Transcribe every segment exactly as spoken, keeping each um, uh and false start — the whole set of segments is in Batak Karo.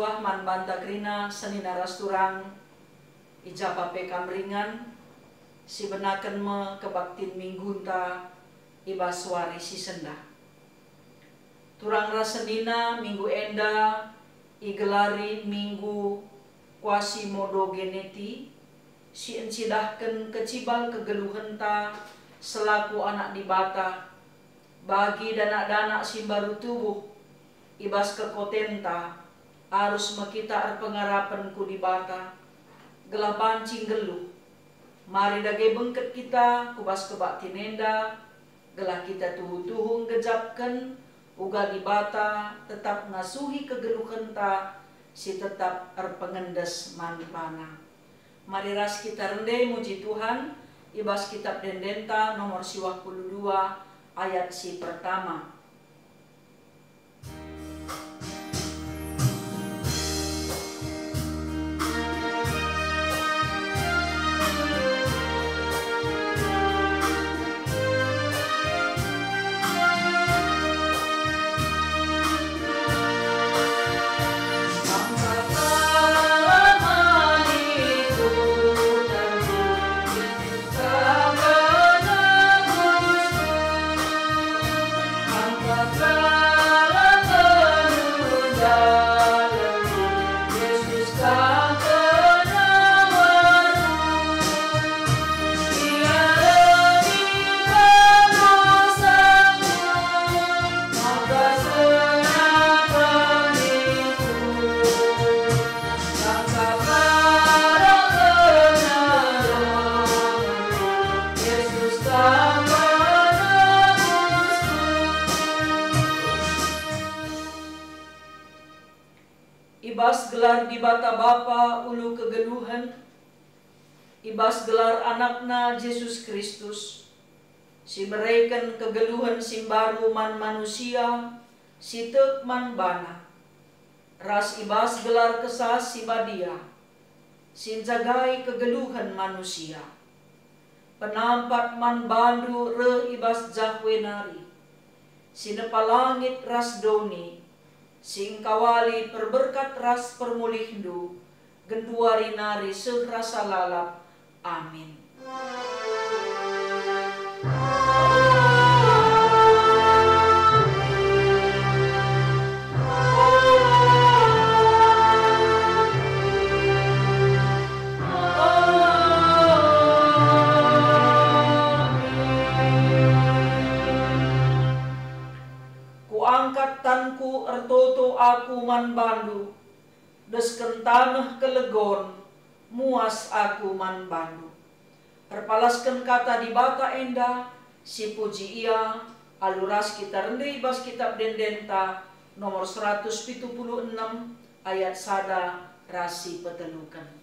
Man banta kerina senina ras turang, i ja pa pe kam ringan, sibenaken me kebaktin minggunta i bas wari si sendah. Turang ras senina, minggu enda igelari Minggu Quasimodogeneti, si encidahken kecibal kegeluhenta selaku anak Dibata, bagi danak-danak si mbaru tubuh i bas kekotenta, arus me kita erpengarapen ku Dibata, gelah banci nggeluh. Mari dage bengket kita ku bas kebaktin enda, gelah kita tuhu-tuhu nggejapken uga Dibata tetap ngasuhi kegeluhenta si tetap erpengendes man baNa. Mari ras kita rende muji Tuhan i bas Kitap Ende-Endenta nomor siwah puluh dua ayat si pertama. I bas gelar Dibata Bapa ulu kegeluhen, i bas gelar AnakNa Jesus Kristus, si mereken kegeluhen si mbaru man manusia si tek man baNa, ras i bas gelar Kesah Si Badia, si njagai kegeluhen manusia. Penampat man baNdu reh i bas Jahwe nari, si nepa langit ras doni, si engkawali perberkat ras permulihndu, genduari nari seh rasa lalap. Amin. Kuangkat tanku ertoto aku man baNdu, desken taneh kelegon, muas aku man baNdu. Erpalasken kata Dibata enda, sipuji Ia, alu ras kita rende i bas Kitap Ende-Endenta nomor seratus pitu puluh enem ayat sada ras si peteluken.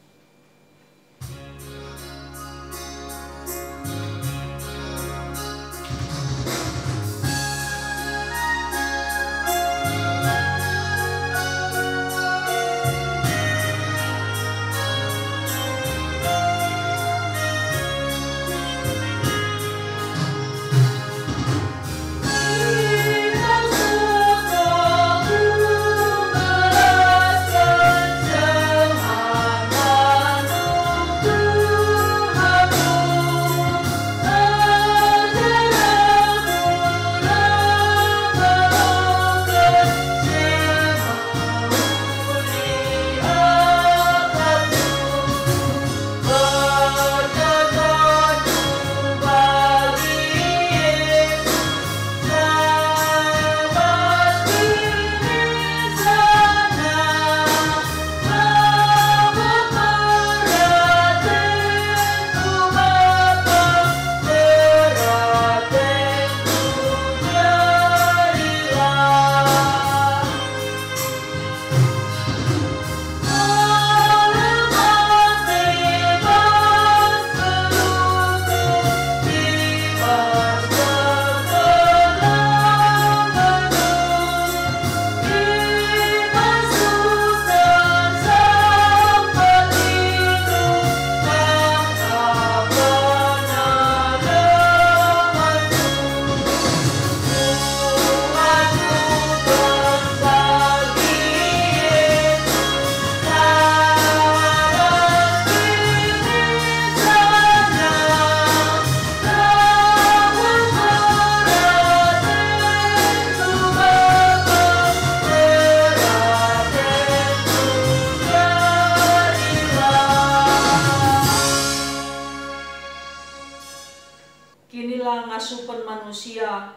ngasupen manusia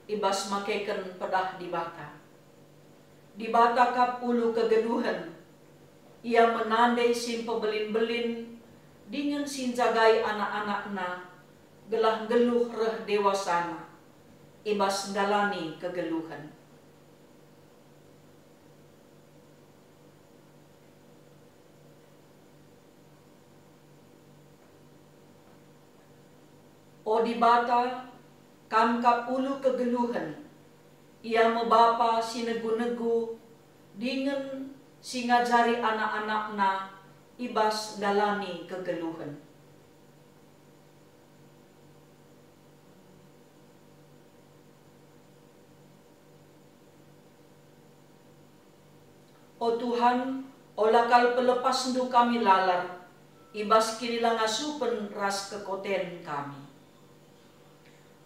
i bas makeken pedah Dibata. Dibata kap ulu kegeluhen, Ia me nande si mpebelin-belin dingen si njagai anak-anakNa gelah nggeluh reh dewasana i bas ndalani kegeluhen. O Dibata, Kam kap ulu kegeluhen, Ia me Bapa si negu-negu dingen si ngajari anak-anakNa i bas ndalani kegeluhen. O Tuhan, ola kal pelepasNdu kami lalar i bas kinilangasupen ras kekoten kami.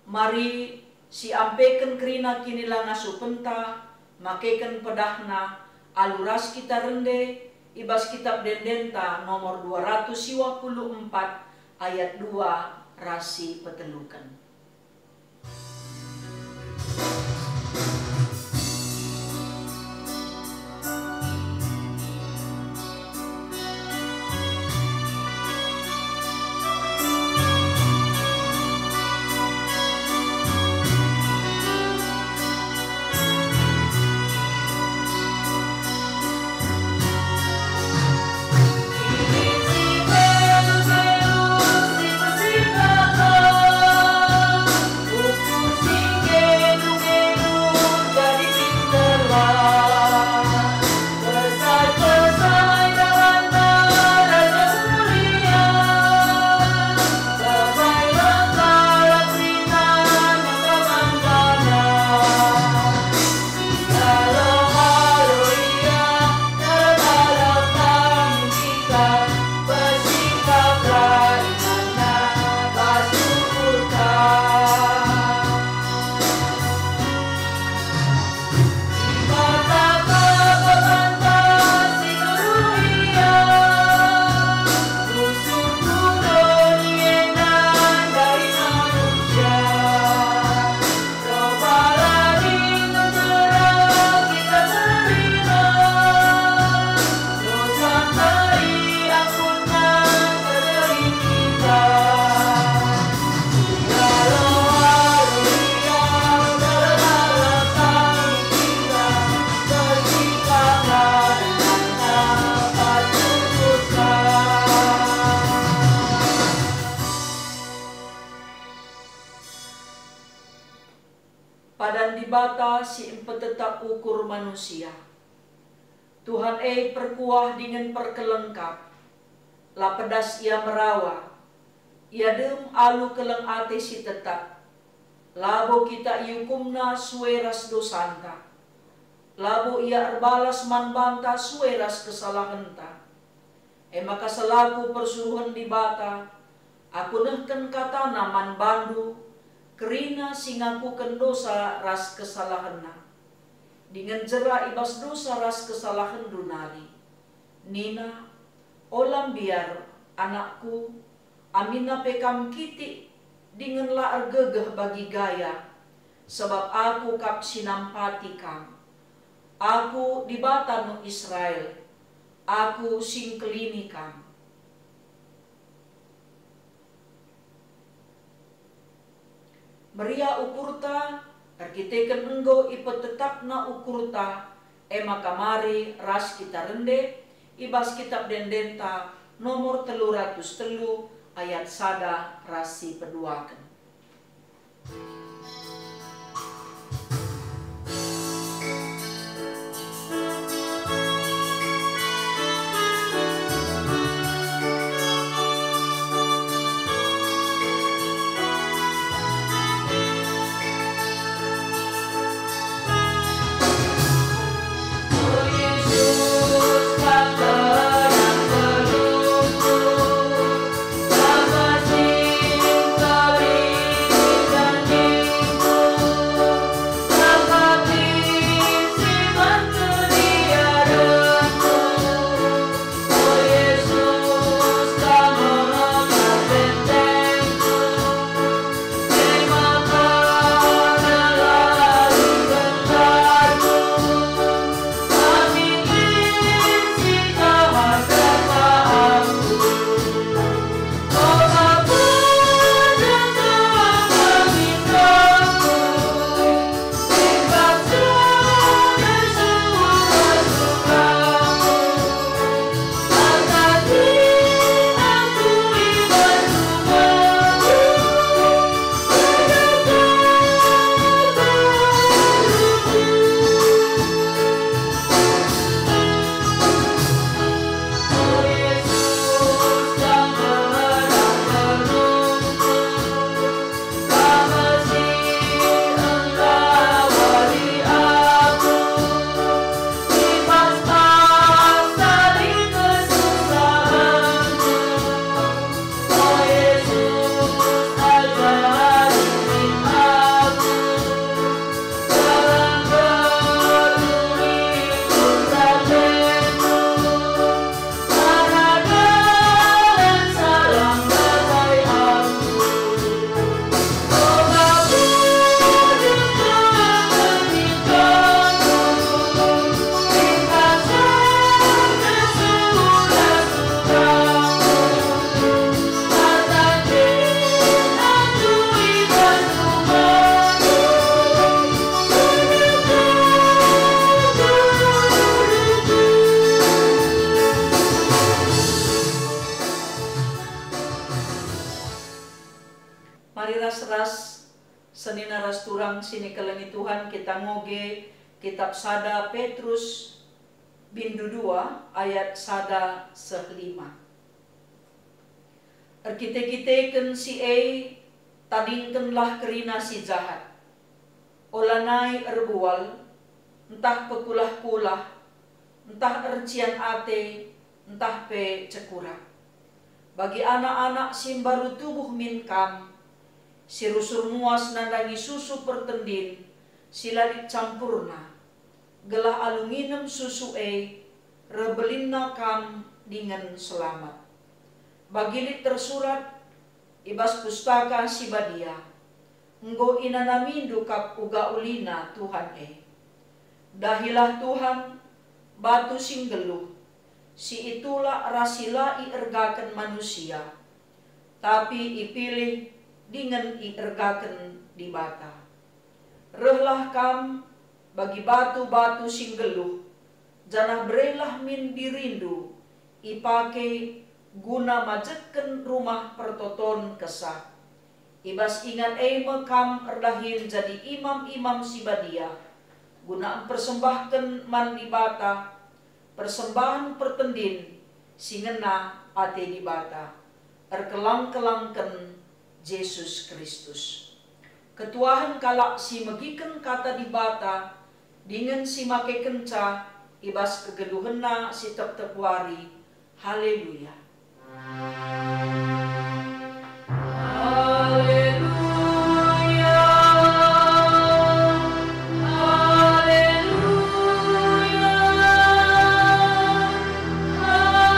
Mari siampeken kerina kinilangasupenta makeken pedahNa alu ras kita rende i bas Kitap Ende-endenta nomor dua ratus siwah puluh empat ayat dua ras si peteluken. Padan Dibata si mpetetap ukur manusia. Tuhan e perkuah dingen perkelengkap. La pedas Ia merawa. Ia dem alu keleng ate si tetap. Labo kita iukumNa sue ras dosanta. Labo Ia erbalas man banta sue ras kesalahenta. E maka selaku persuruhen Dibata, aku nehken kataNa man bandu, kerina si ngakuken dosa ras kesalahenna, dingen jera i bas dosa ras kesalahenndu nari. Nina, "Ola mbiar, anakku, aminna pe kam kitik dingen la ergegeh bagi gaya, sabap Aku kap si nampati kam. Aku Dibatandu Israel, Aku si ngkelini kam." Meriah ukurta, erkiteken enggo ipetetapNa ukurta, e maka mari ras kita rende i bas Kitap Ende-endenta nomor telu ratus telu ayat sada ras si peduaken. Ras senina ras turang si nikelengi Tuhan, kita ngoge kitab sada Petrus bindu dua ayat sada seh lima. Erkite-kiteken si e, tadingkenlah kerina si jahat. Olanai erbual, ntah pekulah-kulah, ntah ercian ate, ntah pe cekurak. Bagi anak-anak si mbaru tubuh min kam, si rusur muas nandangi susu pertendin si la lit campurna, gelah alu nginem susu e, reh belinna kam dingen selamat. Bagi lit tersurat i bas Pustaka Si Badia, "Enggo inanamindu kap uga ulina Tuhan e." Dahilah Tuhan, batu si nggeluh, si itulak ras si la iergaken manusia, tapi ipilih dingen iergaken Dibata. Rehlah kam bagi batu-batu si nggeluh, janah berelah min dirindu ipake guna majekken rumah pertoton Kesah. I bas ingan e me kam erdahin jadi imam-imam si badia, guna mpersembahken man Dibata persembahen pertendin si ngena ate Dibata, erkelang-kelangken Jesus Kristus. Ketuahen kalak si megiken Kata Dibata dingen si makekenca i bas kegeluhenna si tep-tep wari. Haleluya! Haleluya! Haleluya! Haleluya!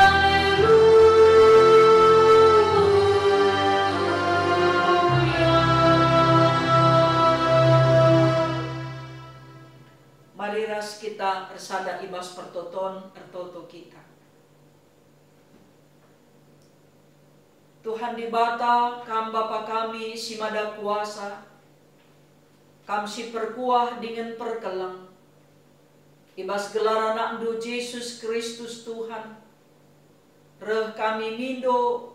Mari ras kita ersada i bas pertoton, ertoto kita. Tuhan Dibata, Kam Bapa kami si Mada Kuasa, Kam si perkuah dingen perkeleng, i bas gelar AnakNdu Jesus Kristus Tuhan, reh kami mindo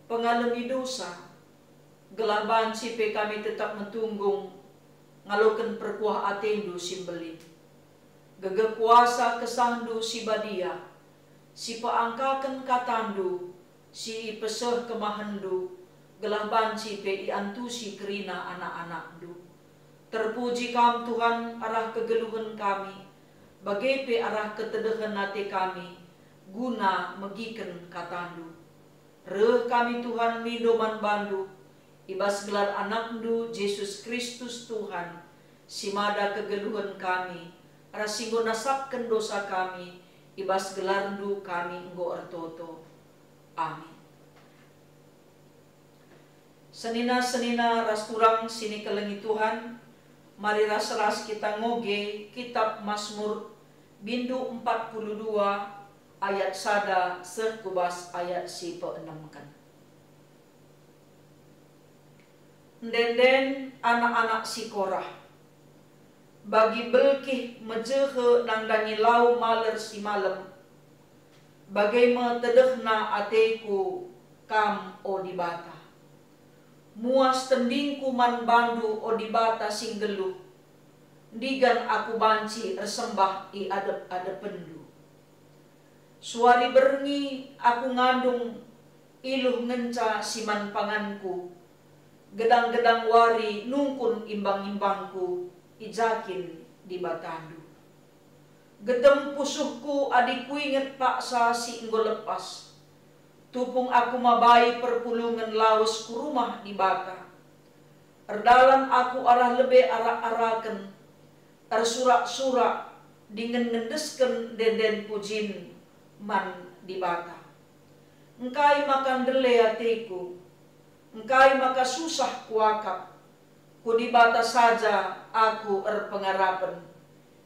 pengalemi dosa, gelah banci pe kami tetap metunggung ngaloken perkuah ateNdu si mbelin. Gegeh kuasa KesahNdu si Badia, si peangkaken KataNdu, si ipeseh kemahenNdu, gelah banci pe iantusi kerina anak-anakNdu. Terpuji Kam, Tuhan, arah kegeluhen kami, bage pe arah ketedehen ate kami, guna megiken KataNdu. Reh kami, Tuhan, mindo man baNdu, i bas gelar AnakNdu, Jesus Kristus, Tuhan, si mada kegeluhen kami, ras si enggo nasapken dosa kami, i bas gelarNdu kami enggo ertoto. Amin. Senina-senina ras turang si nikelengi Tuhan, mari ras-ras kita ngoge kitab Masmur, bindu empat puluh dua, ayat sada seh ku bas ayat si peenemken. Ende-enden anak-anak si Korah, bagi belkih mejehe nandangi lau maler si malem, bage me tedehna ateku Kam, o Dibata. Muas tendingku man baNdu, o Dibata si nggeluh, ndigan aku banci ersembah i adep-adepenNdu. Suari berngi aku ngandung iluh ngenca si man panganku, gedang-gedang wari nungkun imbang-imbangku i ja kin DibataNdu. Gedem pusuhku adi kuinget paksa si enggo lepas. Tupung aku mabai perpulungen lawes ku rumah Dibata. Erdalan aku arah lebe arak-araken, ersurak-surak dingen ngendesken ende-enden pujin man Dibata. Engkai maka ndele ateku? Engkai maka susah kuakap? Ku Dibata saja aku erpengarapen,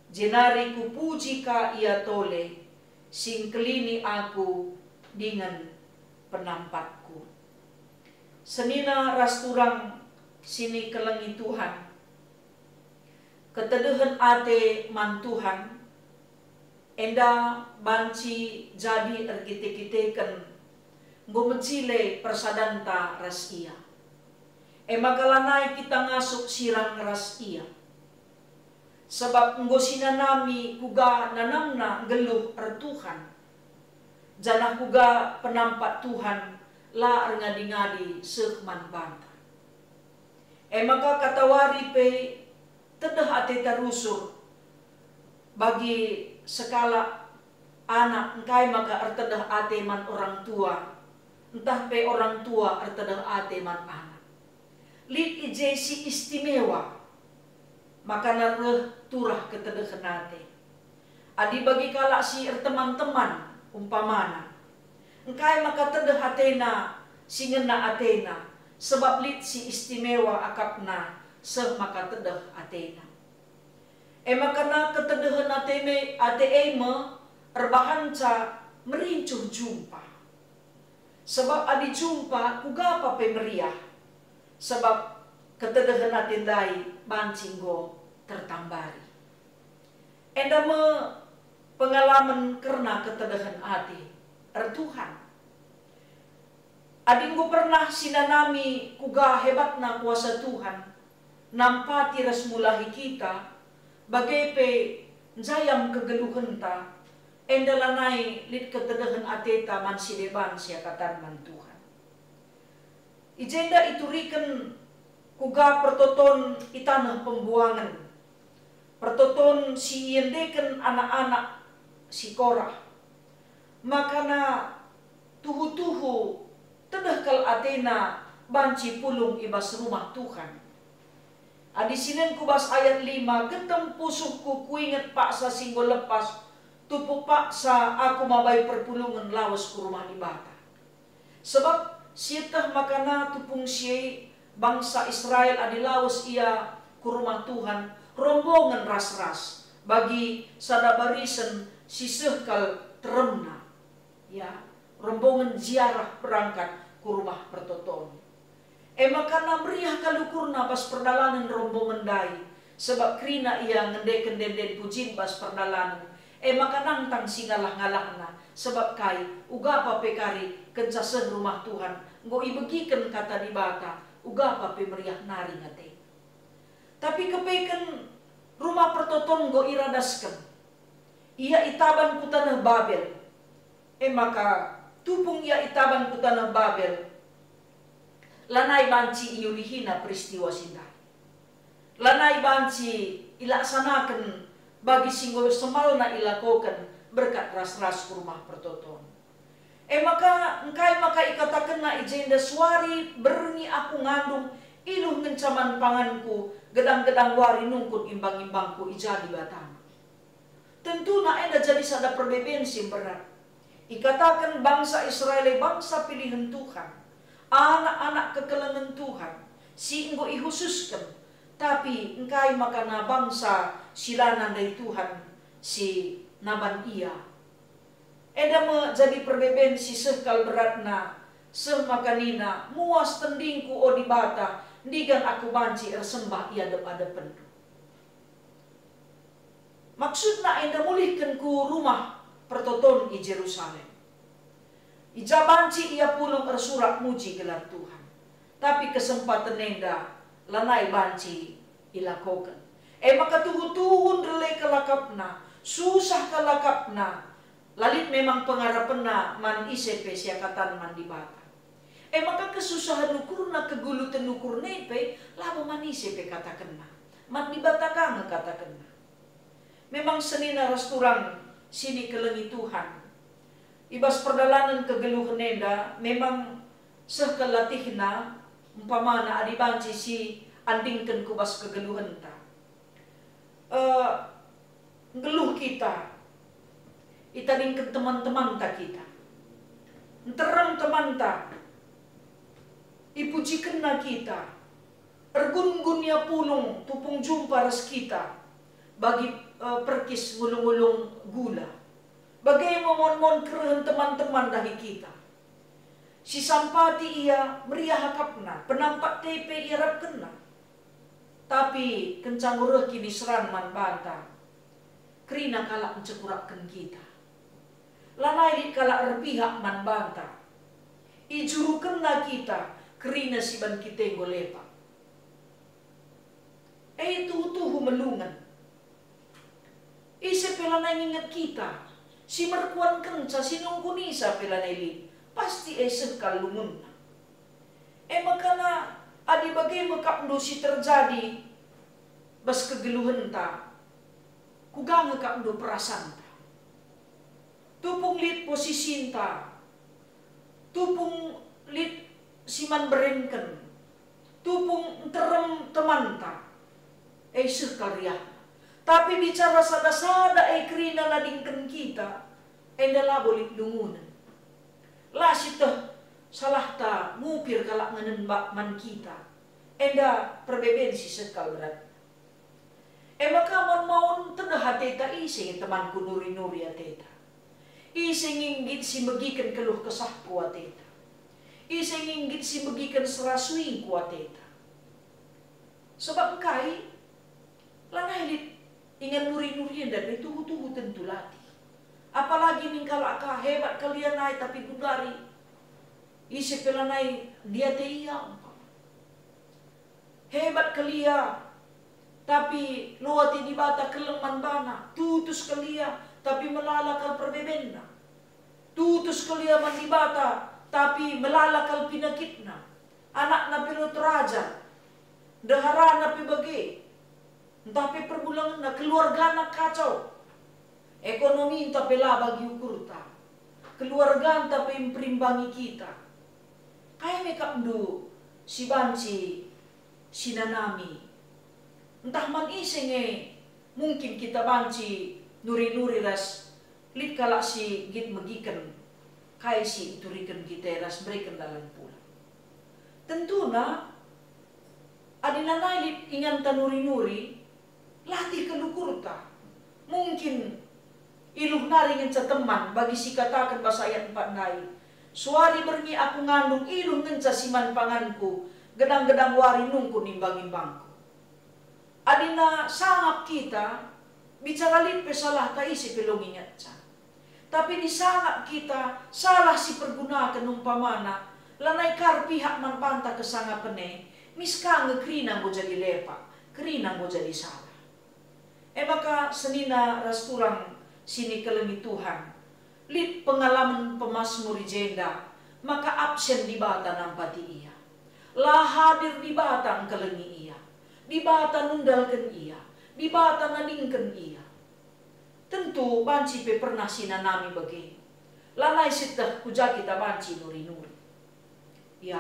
jenari kupuji ka Ia tole, si engkelini aku dingen penampatku. Senina ras turang si nikelengi Tuhan, ketedehen ate man Tuhan enda banci jadi erkite-kiteken enggo mejile persadanta ras Ia. E maka lanai kita ngasup sirang ras ia. Sabap enggo sinanami kuga nanamna nggeluh ertuhan, janah kuga penampat Tuhan la erngadi-ngadi seh man banta. E maka katawari pe tedeh ateta rusur bagi sekalak anak engkai maka ertedeh ate man orang tua, ntah pe orang tua ertedeh ate man anak. Lit i je si istimewa, maka reh turah ketedehen ate. Adi bagi kalak si erteman-teman, umpamana, engkai maka tedeh atena si ngena atena, sebab lit si istimewa akapna seh maka tedeh atena. E maka na ketedehen ate me, ate e me erbahanca merincuh jumpa. Sebab adi jumpa, kuga pa pe meriah, sebab ketedehen ate ndai banci enggo tertambari. Enda me pengalamen kerna ketedehen ate ertuhan. Adi enggo pernah sinanami kuga hebatna kuasa Tuhan nampati ras mulahi kita, bage pe njayam kegeluhenta, enda lanai lit ketedehen ateta man si deban siakatan man Tuhan. I jenda ituriken kuga pertoton i taneh pembuangen, pertoton si iendeken anak-anak si Korah. Maka na tuhu-tuhu tedeh kal atena banci pulung i bas rumah Tuhan. Adi sinen ku bas ayat lima, getem pusuhku kuinget paksa si enggo lepas, tupuk paksa aku mabai perpulungen lawes ku rumah Dibata. Sebab sieteh maka na tupung si e bangsa Israel adi lawes ia ku rumah Tuhan, rombongen ras-ras, bagi sada barisen si seh kal teremna. Ya, rombongen ziarah berangkat ku rumah pertoton. E maka na meriah kal ukurna bas perdalanen rombongen ndai, sebab kerina ia ngendeken ende-enden pujin bas perdalanen. E maka nangtang si ngalah-ngalahna, sebab kai, uga pa pe kari kenca seh rumah Tuhan, enggo ibegiken kata Dibata, uga pa pe meriah nari ngate. Tapi kepeken rumah pertoton enggo iradasken. Ia itaban ku taneh Babel. E maka tupung ia itaban ku taneh Babel, lanai banci iulihina peristiwa si ndai. Lanai banci ilaksanaken bagi si enggo semalna ilakoken berkat ras-ras ku rumah pertoton. E maka, engkai maka ikatakenna i jenda, suari berngi aku ngandung, iluh ngenca man panganku, gedang-gedang wari nungkun imbang-imbangku i ja Dibatana. Tentuna enda jadi sada perbeben si mberat. Ikataken bangsa Israel e bangsa pilihen Tuhan, anak-anak kekelengen Tuhan, si enggo ihususken, tapi engkai maka na bangsa si la nandai Tuhan si naban ia. Enda me jadi perbeben si seh kal beratna, seh maka nina, "Muas tendingku, o Dibata, ndigan aku banci ersembah i adep-adepenndu." Maksudna enda mulihken ku rumah pertoton i Jerusalem. I ja banci ia pulung ersurak muji gelar Tuhan. Tapi kesempaten enda lanai banci ilakoken. E maka tuhu-tuhu ndele kal akapna, susah kal akapna, la lit memang pengarapenna man ise pe siakatan man Dibata. E maka kesusahen ukurna, keguluten ukurna e pe labo man ise pe katakenna, man Dibata ka nge katakenna. Memang senina ras turang si nikelengi Tuhan. I bas perdalanen kegeluhen enda memang seh kal latihna, umpamana adi banci si andingken ku bas kegeluhenta. Eh, nggeluh kita, itadingken teman-temanta kita. Nterem temanta, ipujikenna kita, ergun-ngun ia pulung tupung jumpa ras kita bagi, eh, perkis ngulung-ngulung gula. Bage me mon-mon kerehen teman-teman dahi kita. Sisampati ia, meriah akapna, penampat tepe iarapkenna. Tapi kenca enggo reh kiniseran man banta, kerina kalak ncekurakken kita. Lanai lit kalak erpihak man banta. Ijurukenna kita, kerina si ban kita enggo lepak. E tuhu-tuhu melungen. Ise pe lanai nginget kita, si merkuankenca, si nungkunisa pe lanai lit, pasti e seh kal lungunna. E maka adi bage me kapndu si terjadi bas kegeluhenta, kuga nge kapndu perasanta? Tupung lit posisinta, tupung lit si man berenken, tupung nterem temanta, e seh kal riahna. Tapi bicara sada-sada e kerina nadingken kita, enda labo lit lungunen. La sieteh salahta ngupir kalak ngenen ba-, man kita, enda perbeben si seh kal beratna. E maka maun-maun tedeh ateta ise nge temanku nuri-nuri ateta. Ise nge nggit si megiken keluh kesahku ateta. Ise nge nggit si megiken serasuingku ateta. Sebab engkai? Lanai lit ingan nuri-nuri enda pe tuhu-tuhu tentu latih. Apalagi ning kalak ka hebat kal ia nai tapi gundari. Ise pe lanai ndiate ia umpama. Hebat kal ia, tapi lo ate Dibata keleng man bana, tutus kal ia, tapi melala kal perbebenna. Tutus kal ia man Dibata, tapi melala kal pinakitna. Anakna pe lo terajar, ndeharana pe bage, ntah pe perbulangenna, keluargana kacau. Ekonominta pe la bagi ukurta, keluarganta pe mperimbangi kita. Kai me kapndu si banci sinanami? Ntah man ise nge mungkin kita banci nuri-nuri ras lit kalak si nggit megiken kai si ituriken kita e ras mereken dalan pulang? Tentuna, adi lanai lit inganta nuri-nuri, latih kal ukurta. Mungkin iluh nari ngenca teman bagi si kataken bas ayat empat ndai, "Suari berngi aku ngandung, iluh ngenca si man panganku, gedang-gedang wari nungkun imbang-imbangku." Adina sangap kita, bicara lit pe salahta ise pe lo ngingetca. Tapi adi sangap kita salah si pergunaken umpamana, lanai kar pihak man banta kesangapen e, mis ka nge kerina enggo jadi lepak, kerina enggo jadi salah. E maka senina ras turang si nikelengi Tuhan, lit pengalamen pemasmur i jenda, maka absen Dibata nampati ia. La hadir Dibata engkelengi ia, Dibata nundalken ia, Dibata nadingken ia. Tentu banci pe pernah sinanami bage. Lanai sieteh ku ja kita banci nuri-nuri. Ya,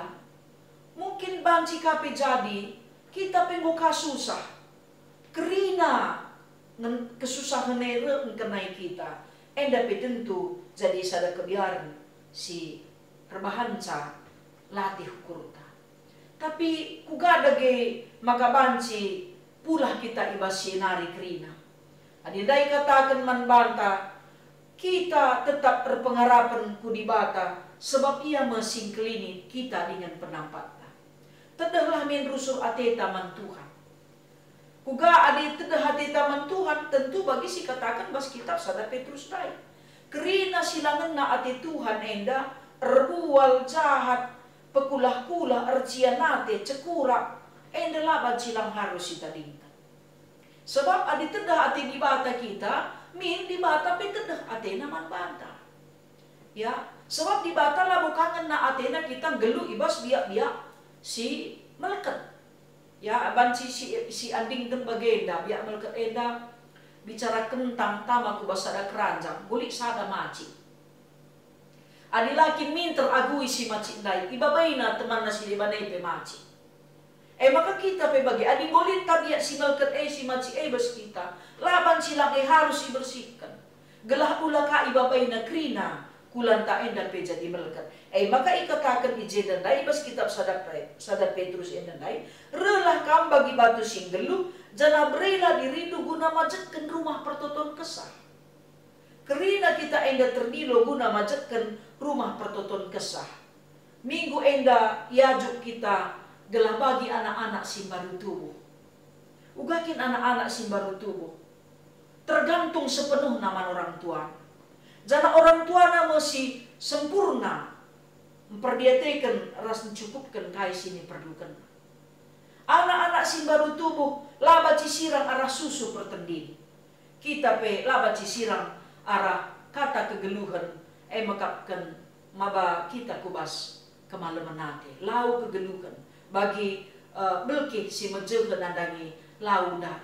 mungkin banci ka pe jadi kita pe enggo ka susah. Kerina ngen-, kesusahen e reh engkenai kita, enda pe tentu jadi sada kebiaren si erbahanca latih ukurta. Tapi kuga dage maka banci pulah kita i bas si nari kerina? Adi ndai kataken man banta, kita tetap erpengarapen ku Dibata, sebab Ia me si ngkelini kita dingen penampatna. Tedehlah min rusur ateta man Tuhan. Kuga adi tedeh ateta man Tuhan? Tentu bagi si kataken bas kitab sada Petrus ndai. Kerina si la ngena ate Tuhan enda, erbual, jahat, pekulah-kulah, ercian ate, cekurak, enda la banci lang harus itadingken. Sebab adi tedeh ate Dibata kita, min Dibata pe tedeh atena man banta. Ya, sebab Dibata labo ka ngena atena kita nggeluh i bas biak-biak si melket. Ya, banci si, si andingken bagenda, biak melket enda, bicara kentang tama ku bas sada keranjang, enggo lit sada macik. Adi la kin minter agui si macik ndai, ibabaina temanna si deban e pe macik. E maka kita pe bage, adi enggo lit tabiat si melket e si macik e bas kita, la banci lang e harus ibersihken, gelah ula ka ibabaina kerina kulanta enda pe jadi melket. E maka ikataken i jenda ndai bas kitab sada Pe-, sada Petrus enda ndai, "Rehlah kam bagi batu si nggeluh, janah berelah dirindu guna majekken rumah pertoton Kesah." Kerina kita enda terdilo guna majekken rumah pertoton Kesah. Minggu enda iajuk kita gelah bagi anak-anak si mbaru tubuh. Uga kin anak-anak si mbaru tubuh tergantung sepenuhna man orang tuana. Janah orang tuana me si sempurna mperdiateken ras ncukupken kai si niperlukenna. Anak-anak si mbaru tubuh la banci sirang arah susu pertendin. Kita pe la banci sirang arah kata kegeluhen, e mekapken maba kita ku bas kemalemen ate, lau kegeluhen, bagi, eh, belkih si mejehen nandangi lau ndai.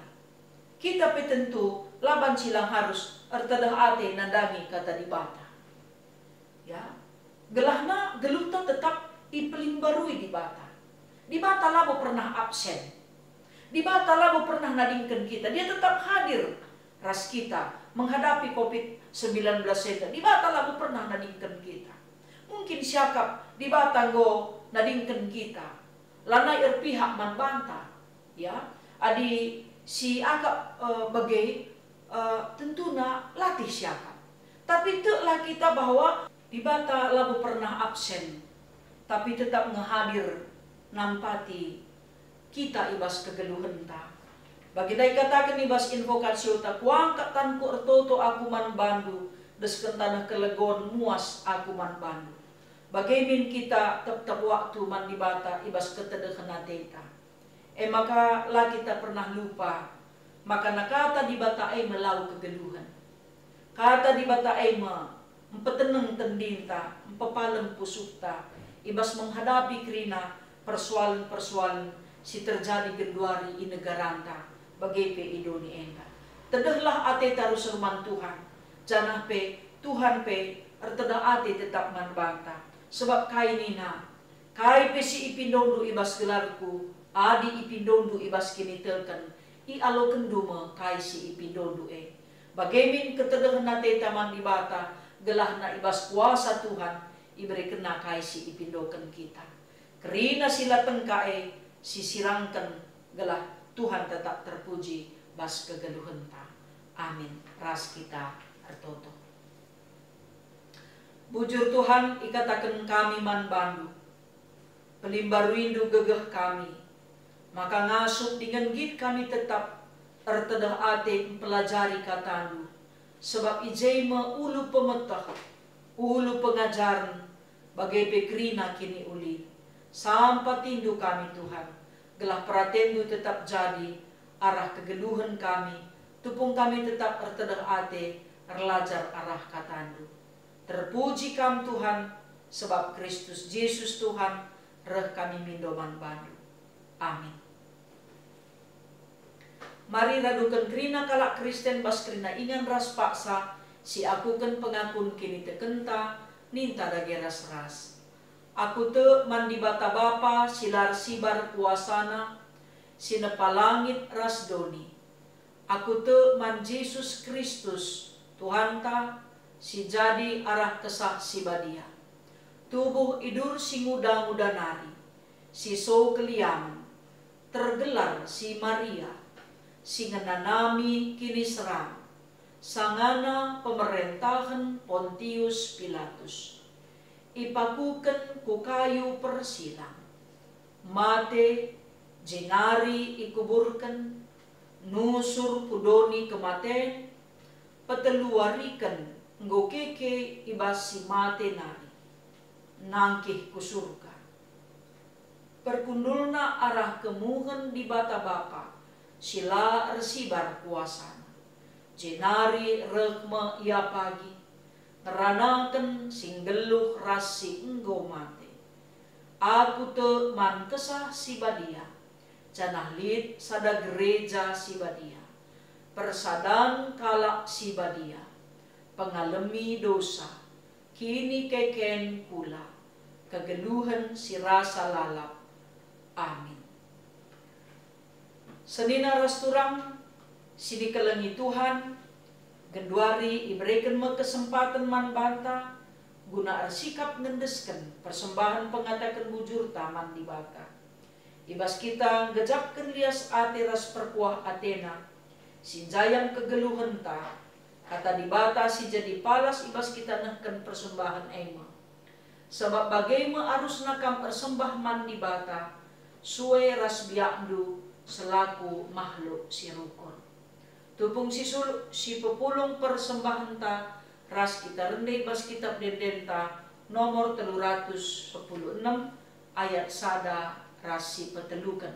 Kita pe tentu la banci lang arus ertedeh ate nandangi Kata Dibata. Ya, gelahna geluhta tetap ipelimbarui Dibata. Dibata labo pernah absen. Dibata labo pernah nadingken kita. Dia tetap hadir ras kita menghadapi covid sembilan belas enda. Dibata labo pernah nadingken kita. Mungkin siakap Dibata enggo nadingken kita, lanai erpihak man banta. Ya, adi siakap, eh, bage, eh, tentuna latih siakap. Tapi teklah kita bahwa Dibata labo pernah absen, tapi tetap nge hadir nampati kita i bas kegeluhenta. Bagi ndai kataken i bas invokasiota, "Kuangkat tanku ertoto aku man bandu, desken taneh kelegon muas aku man bandu." Bage min kita tep-tep waktu man Dibata i bas ketedehen ateta. E maka la kita pernah lupa maka na Kata Dibata e me lau kegeluhen. Kata Dibata e me mpeteneng tendinta, mpepalem pusuhta, i bas menghadapi kerina persoalen-persoalen si terjadi genduari i negaranta, bage pe i doni enda. Tedehlah ateta rusur man Tuhan, janah pe Tuhan pe ertedeh ate tetap man banta. Sebab kai nina, "Kai pe si ipindondu i bas gelarku, adi ipindondu i bas kiniteken, ialokenndu me kai si ipindondu e." Bage min ketedehen ateta man Dibata, gelahna i bas kuasa Tuhan iberekenNa kai si ipindoken kita. Kerina si la tengka e sisirangken, gelah Tuhan tetap terpuji bas kegeluhenta. Amin. Ras kita ertoto. Bujur Tuhan, ikataken kami man bandu, pelimbaruindu gegeh kami, maka ngasup dingen nggit kami tetap ertedeh ate mpelajari katandu, sebab i je me ulu pemeteh, ulu pengajaren, bage pe kerina kiniulin. Sampatindu kami, Tuhan, gelah peratenNdu tetap jadi arah kegeluhen kami, tupung kami tetap ertedeh ate erlajar arah katanNdu. Terpuji Kam, Tuhan, sebab Kristus Jesus Tuhan reh kami mindo man bandu. Amin. Mari raduken kerina kalak Kristen bas kerina ingan ras paksa si akuken pengakun kinitekenta, ninta dage ras-ras. Aku tek man Dibata Bapa si la ersibar kuasaNa, si nepa langit ras doni. Aku tek man Jesus Kristus, Tuhanta, si jadi arah Kesah Si Badia. Tubuh idur si nguda-nguda nari, si so keliamen, tergelar si Maria, si ngenanami kiniseran, sangana pemerentahen Pontius Pilatus. Ipakuken ku kayu persilang, mate, jenari ikuburken, nusur ku doni kematen, peteluariken enggo keke i bas si mate nari, nangkih ku Surga. Perkundulna arah kemuhen Dibata Bapa si la ersibar kuasaNa, jenari reh me Ia pagi, ngeranaken si nggeluh ras si enggo mate. Aku tek man Kesah Si Badia, janah lit sada gereja si badia, persadan kalak si badia, pengalemi dosa, kinikeken kula, kegeluhen si rasa lalap. Amin. Senina ras turang si dikelengi Tuhan, genduari ibereken me kesempaten man banta guna ersikap ngendesken persembahen pengataken bujurta man Dibata. I bas kita nggejapken lias ate ras perkuah ateNa, si njayang kegeluhenta, Kata Dibata si jadi palas i bas kita nehken persembahen e me. Sabap bage me arusna kam ersembah man Dibata, sue ras biakndu selaku mahluk si rukun. Tupung si suluk si pepulung persembahenta ras kita rende bas Kitap Ende-endenta nomor telu ratus sepuluh enem ayat sada ras si peteluken.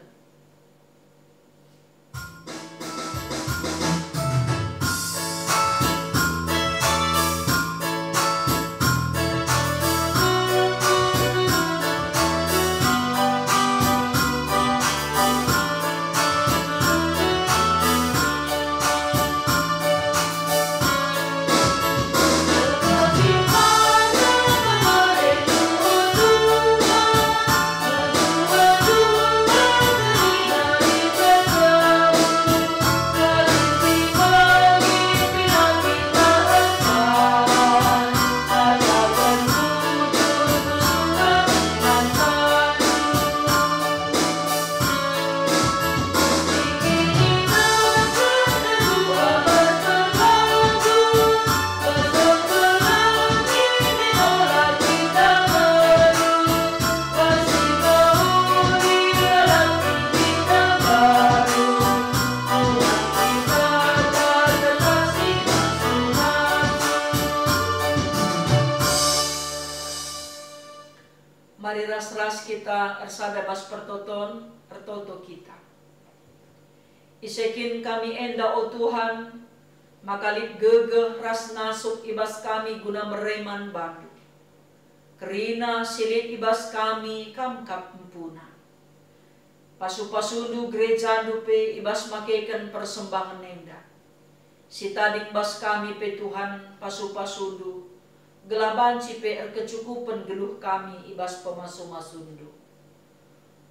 Mari ras-ras kita ersada bas pertoton, ertoto kita. Ise kin kami enda, o Tuhan, maka lit gegeh ras ngasup i bas kami guna mere man bandu. Kerina si lit i bas kami Kam kap empuna. Pasu-pasundu gerejandu pe i bas makeken persembahen enda. Si tading bas kami pe, Tuhan, pasu-pasundu, gelah banci pe erkecukupen geluh kami i bas pemasu-masundu.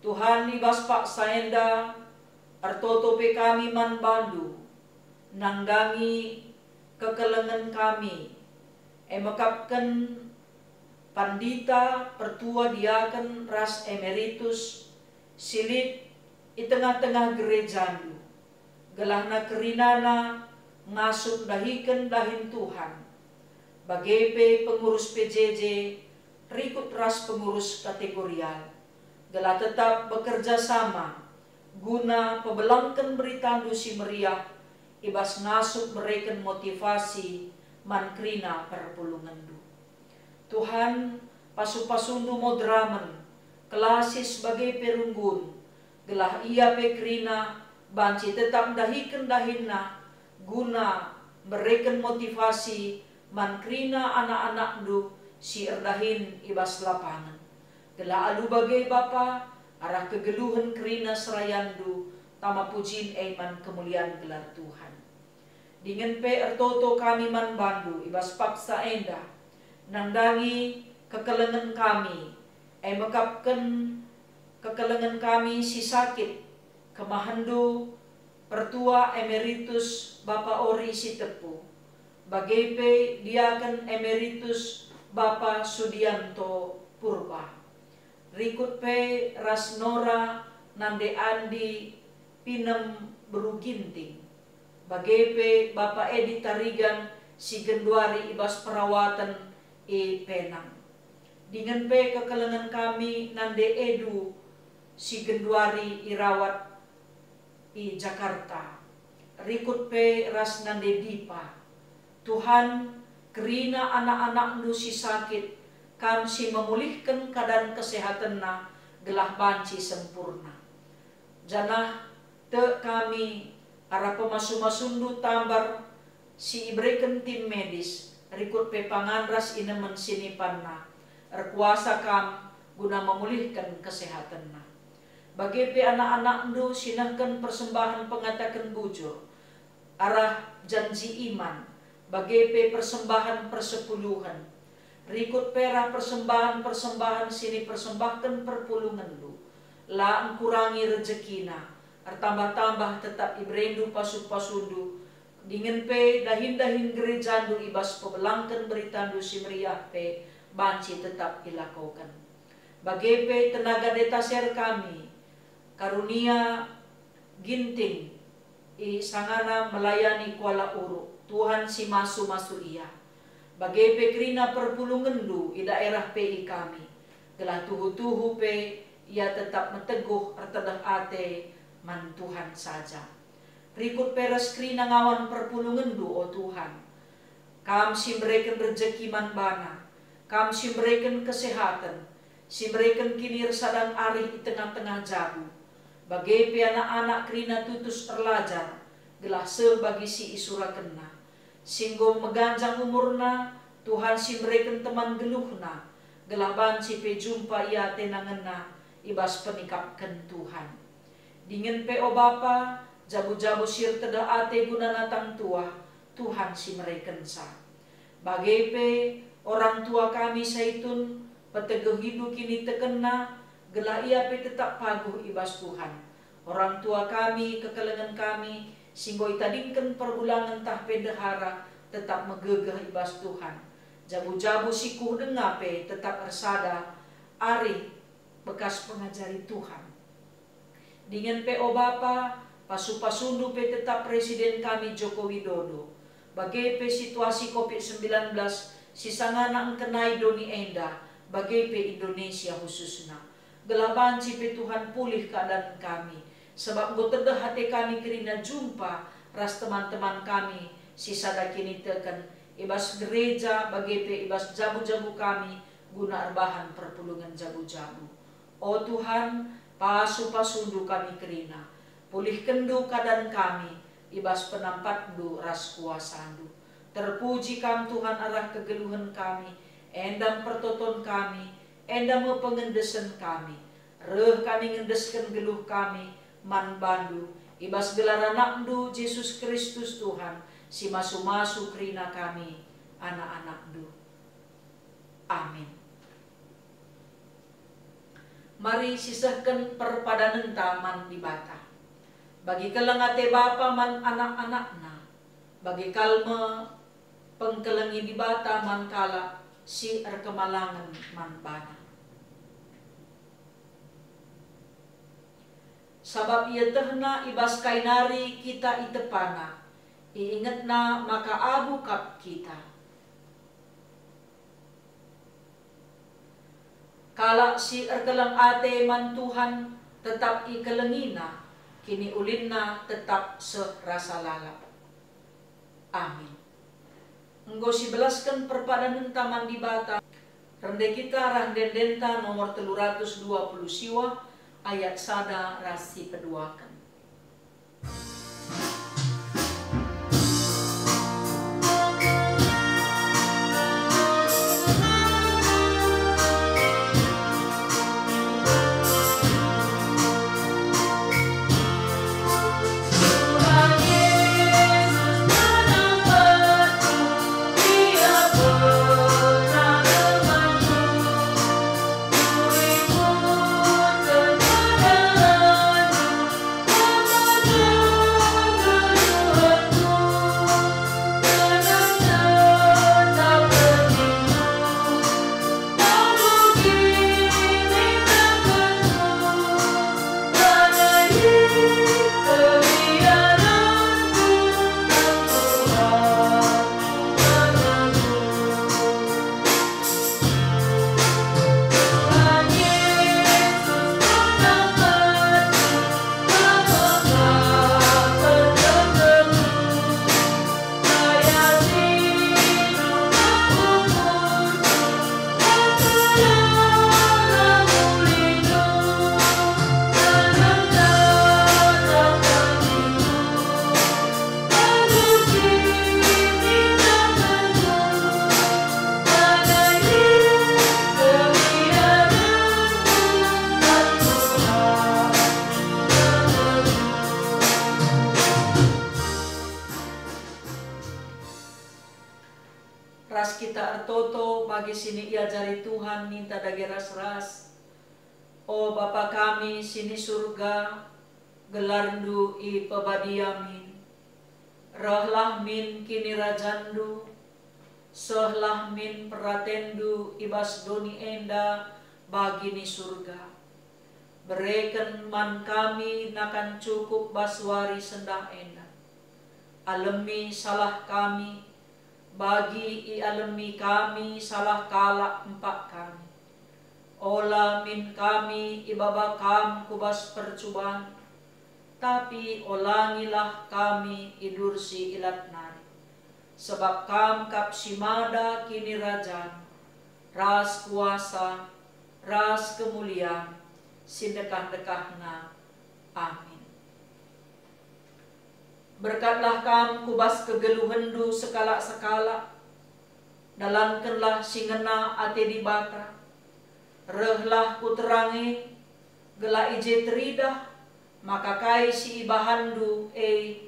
Tuhan, i bas paksa enda ertoto pe kami man bandu, nandangi kekelengen kami, e mekapken pandita, pertua, diaken, ras emeritus si lit i tengah-tengah gerejandu, gelahna kerinana ngasup ndahiken dahin Tuhan, bage pe pengurus P J J rikut ras pengurus kategorial, gelah tetap bekerja sama guna pebelangken beritandu si meriah i bas ngasup mereken motivasi man kerina perpulungenndu. Tuhan, pasu-pasundu moderamen, kelasis bage pe runggun, gelah ia pe kerina banci tetap ndahiken dahinna guna mereken motivasi man kerina anak-anakndu si erdahin i bas lapangen. Gelah alu bage, Bapa, arah kegeluhen kerina serayandu tama pujin e man kemulian gelar Tuhan. Dingen pe ertoto kami man bandu i bas paksa enda, nandangi kekelengen kami, e mekapken kekelengen kami si sakit, kemahenndu, Pertua Emeritus Bapa Ori Sitepu, bage pe Diaken Emeritus Bapa Sudianto Purba, rikut pe ras Nora nande Andi Pinem Beru Ginting, bage pe Bapa Edi Tarigan si genduari i bas perawaten i Penang. Dingen pe kekelengen kami nande Edu si genduari irawat i Jakarta, rikut pe ras nande Dipa. Tuhan, kerina anak-anakndu si sakit, Kam si memulihken keadaan kesehatenna gelah banci sempurna. Janah tek kami arah pemasu-masundu tambar si ibereken tim medis, rikut pe pangan ras inemen si nipanna, erkuasa Kam guna memulihken kesehatenna. Bage pe anak-anakndu si nehken persembahen pengataken bujur, arah janji iman, bage pe persembahen persepuluhen, rikut pe arah persembahen-persembahen si nipersembahken perpulungenndu, la engkurangi rejekina, ertambah-tambah tetap iberendu pasu-pasundu, dingen pe dahin-dahin gerejandu i bas pebelangken beritandu si meriah pe banci tetap ilakoken. Bage pe tenaga detaser kami, Karunia Ginting, i sangana melayani Kuala Uruk, Tuhan si masu-masu ia. Bage pe kerina perpulungenndu i daerah P I kami, gelah tuhu-tuhu pe ia tetap meteguh ertedeh ate man Tuhan saja. Rikut pe ras kerina ngawan perpulungenndu, o Tuhan. Kam si mereken rejeki man bana, Kam si mereken kesehaten, si mereken kinirsadan arih i tengah-tengah jabu. Bage pe anak-anak kerina tutus erlajar, gelah seh bagi si isurakenna. Si enggo meganjang umurna, Tuhan si mereken teman geluhna, gelah banci pe jumpa ia tenangenna i bas penikapken Tuhan. Dingen pe, o Bapa, jabu-jabu si ertedeh ate guna natang tuah, Tuhan si merekenca. Bage pe orang tua kami Saitun, petegehindu kinitekenna, gelah ia pe tetap paguh i bas Tuhan. Orang tua kami, kekelengen kami, si enggo itadingken perbulangen ntah pe ndehara, tetap megegeh i bas Tuhan. Jabu-jabu si kuh denga pe tetap ersada arih bekas pengajari Tuhan. Dingen pe, o Bapa, pasu-pasundu pe tetap Presiden kami Joko Widodo, bage pe situasi covid sembilan belas si sangana engkenai doni enda, bage pe Indonesia khususna. Gelah banci pe Tuhan pulih keadaan kami, sabap enggo tedeh ate kami kerina jumpa ras teman-teman kami si sada kiniteken i bas gereja, bage pe i bas jabu-jabu kami, guna erbahan perpulungen jabu-jabu. O Tuhan, pasu-pasundu kami kerina, pulihkenndu keadan kami i bas penampatndu ras kuasandu. Terpuji Kam, Tuhan, arah kegeluhen kami, enda me pertoton kami, enda me pengendesen kami. Reh kami ngendesken geluh kami man bandu, i bas gelar AnakNdu, Jesus Kristus, Tuhan, si masu-masu kerina kami, anak-anakNdu. Amin. Mari sisehken perpadanenta man Dibata. Bagi keleng ate bapa man anak-anakna, bagi kal me pengkelengi Dibata man kalak si erkemalangen man bana. Sabap ietehna i bas kai nari kita itepana, iingetna maka abu kap kita. Kalak si erkeleng ate man Tuhan tetap ikelengina, kiniulinna tetap seh rasa lalap. Amin. Enggo sibelasken perpadanenta man Dibata, rende kita arah ende-endenta nomor telu ratus dua puluh siwa, ayat sada ras si peduaken. Ras kita ertoto bagi si iajari Tuhan ninta dage ras-ras. O Bapa kami si ni Surga, gelarNdu ipebadia min. Rehlah min kinirajanNdu, sehlah min peratenNdu i bas doni enda bagi ni Surga. Bereken man kami nakan cukup bas wari sendah enda. Alemi salah kami, bagi ialemi kami salah kalak empak kami. Ola min kami ibaba Kam ku bas percuban, tapi olangilah kami idursi ilat nari. Sebab Kam kap si mada kinirajan, ras kuasa, ras kemulian, si ndekah-ndekahna. Amin. Berkatlah Kam ku bas kegeluhenNdu sekalak-sekalak, dalankenlah si ngena ate Dibata, rehlah ku terang e, gelah i je teridah maka kai si ibahanNdu e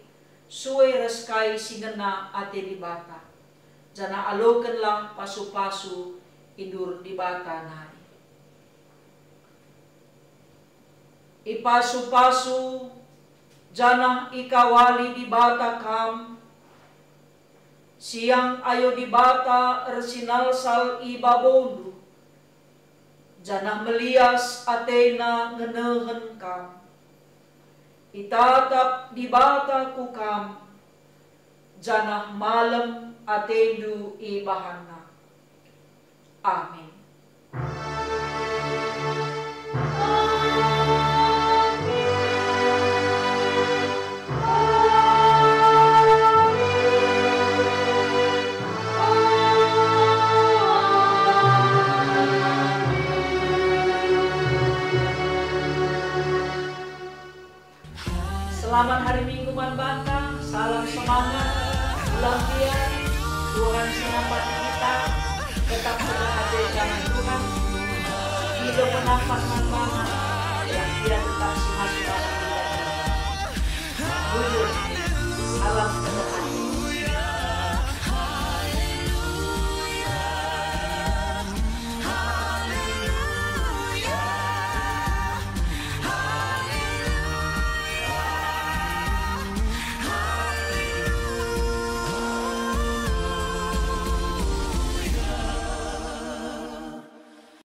sue ras kai si ngena ate Dibata, janah alokenlah pasu-pasu i ndur Dibata nari. Ipasu-pasu janah ikawali Dibata kam, siang ayo Dibata ersinalsal i babondu, janah melias ateNa ngenehen kam. Itatap Dibata ku kam, janah malem atendu ibahanNa. Amin. Selamat hari Minggu man banta, salam semangat, lampian, Tuhan si nampati kita, tetap senang hati dengan Tuhan, hidup penampak man banta, yang dia tetap si masuk dalam